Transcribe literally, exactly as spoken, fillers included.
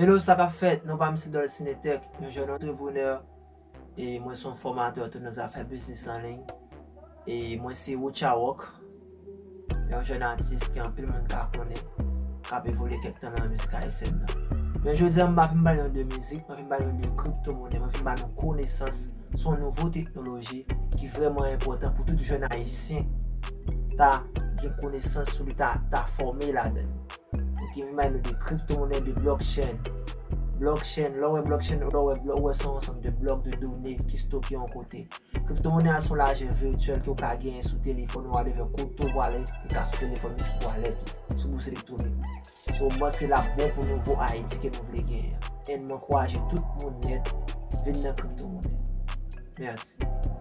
Hello, sa k ap fèt? Non pa m se Dolcine Tech, yon jèn antreprenè, e mwen se yon fòmatè tou nan zafè biznis an liy. E mwen se Rocha Rock, yon jèn atis ke anpil moun ka konnen, k ap evolye kèk tan nan mizik ayisyèn nan. Men jodi a, m pa vin pale nou de mizik, mwen vin pale nou de kriptomonè, mwen vin ba nou konesans, se yon nouvo teknoloji ki vrèman enpòtan pou tout jèn ayisyen ta gen konesans sou li, ta, ta fòme ladan l. Ok, m vin ba nou de kriptomonè, de blockchain. Blockchain, lè w wè blockchain, lè w wè, lè w wè se yon ansanm de blòk de done ki stoke yon kote. Kriptomonè a se yon lajan vityèl ke w ka genyen sou telefòn ou, whatever, kote w prale, li ka sou telefòn ou, sou wallet ou, sou bous elektwonik ou. So, m panse l ap bon pou nouvo Ayiti ke nou vle genyen an. And m ankouraje tout moun nèt vin nan kriptomonè. Mèsi.